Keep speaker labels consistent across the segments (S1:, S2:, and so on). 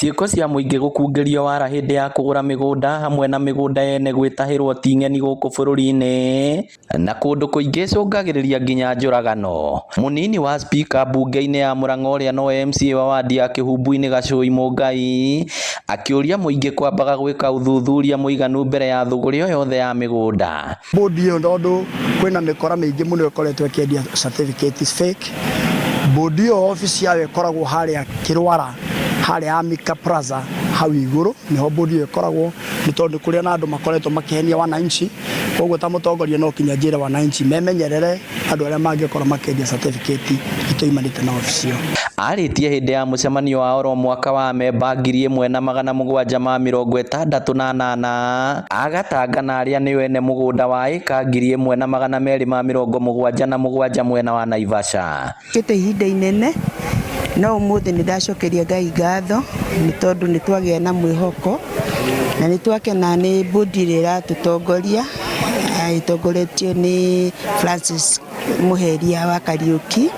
S1: Ciĩko cia mũingĩ gũkungĩrio wara hĩndĩ ya kũgũra mĩgũnda hamwe na mĩgũnda yene gwĩtahĩrwo ti ng'eni gũkũ bũrũri-inĩ na kũndũ kũingĩ icũngagĩrĩria nginya njũragano. Mũnini wa spika mbunge-inĩ ya Murang'a ũrĩa no MCA wa wandi ya Kĩhumbu-inĩ Gacũi Mũngai akĩũria mũingĩ kwambaga gwĩka ũthuthuria mũiganu mbere ya thũgũrĩ o yothe ya mĩgũnda.
S2: Bodi ĩyo tondũ kwĩna mĩkora mĩingĩ mũno ĩkoretwo ĩkĩendia certificates fake. Bodi ĩyo obici yayo ĩkoragwo harĩa Kĩrwara, harĩa Amika Plaza hau igũrũ nĩho bodi ĩyo ĩkoragwo, nĩ tondũ kũrĩ na andũ makoretwo makĩhenia wananchi. Koguo ta mũtongoria no kinya njĩre wananchi memenyerere andũ arĩa mangĩkorwo makĩendia certificate itoimanĩte na obici ĩyo.
S1: Arĩtie hĩndĩ ya mũcemanio wa oro mwaka wa amemba 1768 agatanga na arĩa nĩo ene mũgũnda wa ĩka 1277 mwena wa Naivasha.
S3: Kĩte ihinda inene no ũmũthĩ nĩ ndacokeria Ngai ngatho nĩ tondũ nĩ twagĩa na mwĩhoko na nĩ twakena nĩ bodi ĩrĩa ĩratũtongoria ĩtongoretio nĩ Francis Mũheria wa Kariũki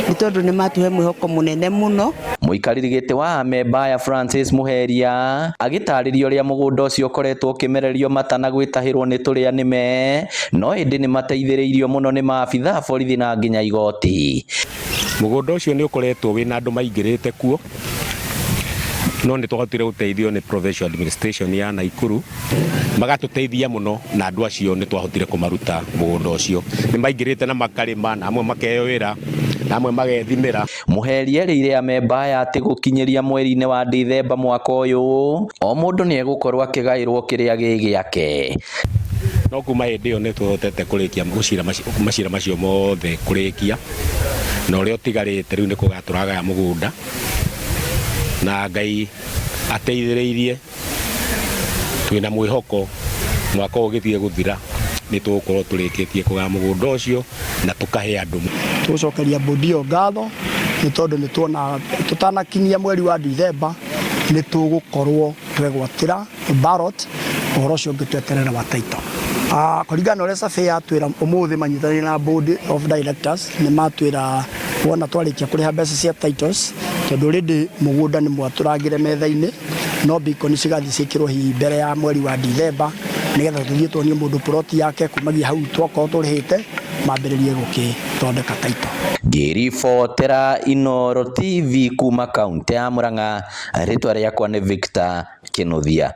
S3: nĩ tondũ nĩ matũhe mwĩhoko mũnene mũno.
S1: Mũikarĩri gĩtĩ wa amemba aya Francis Mũheria agĩtarĩria ũrĩa mũgũnda ũcio ũkoretwo ũkĩmererio mata na gwĩtahĩrwo nĩ tũrĩa nĩme no ĩndĩ nĩ mateithĩrĩirio mũno nĩ maabitha a borithi na nginya igoti.
S4: Mũgũnda ũcio nĩ ũkoretwo wĩna andũ maingĩrĩte kuo no nĩ twahotire gũteithio nĩ provincial administration ya Naikuru magatũteithia mũno na andũ acio nĩ twahotire kũmaruta mũgũnda ũcio. Nĩ maingĩrĩte na makarĩma na amwe makeyoera na amwe magethimĩra.
S1: Mũheria erĩire amemba aya atĩ gũkinyĩria mweri-inĩ wa Dithemba mwaka ũyũ o mũndũ nĩ egũkorwo akĩgaĩrwo kĩrĩa gĩ gĩake.
S4: No kuma hĩndĩ ĩyo nĩ tũhotete kũrĩkia macira macio mothe kũrĩkia na ũrĩa ũtigarĩte rĩu nĩ kũgaya tũragaya mũgũnda na Ngai ateithĩrĩirie twĩna mwĩhoko mwaka ũyũ ũgĩthiĩ gũthira nĩ tũgũkorwo tũrĩkĩtie kũgaya mũgũnda ũcio na tũkahe andũ.
S2: Tũgũcokeria bodi ĩyo ngatho nĩ tondũ nĩ tuona tũtanakinyia mweri wa Dithemba nĩ tũgũkorwo twegwatĩra ballot ũhoro ũcio ũngĩ tweterere wa title. Kũringana na ũrĩa survey yatwĩra ũmũthĩ manyitanĩire na board of directors nĩ matwĩra wona twarĩkia kũrĩha mbeca cia titles tondũ already mũgũnda nĩ mwatũrangĩre metha-inĩ no beacon cigathiĩ ciĩkĩrwo hihi mbere ya mweri wa Dithemba nĩgetha tũthiĩ tuonie mũndũ plot yake kumagia hau twakorwo tũrĩhĩte mambĩrĩrie gũkĩthondeka title.
S1: Ngĩribotera Inooro TV kuma kaunti ya Murang'a, rĩtwa rĩakwa nĩ Victor Kinuthia.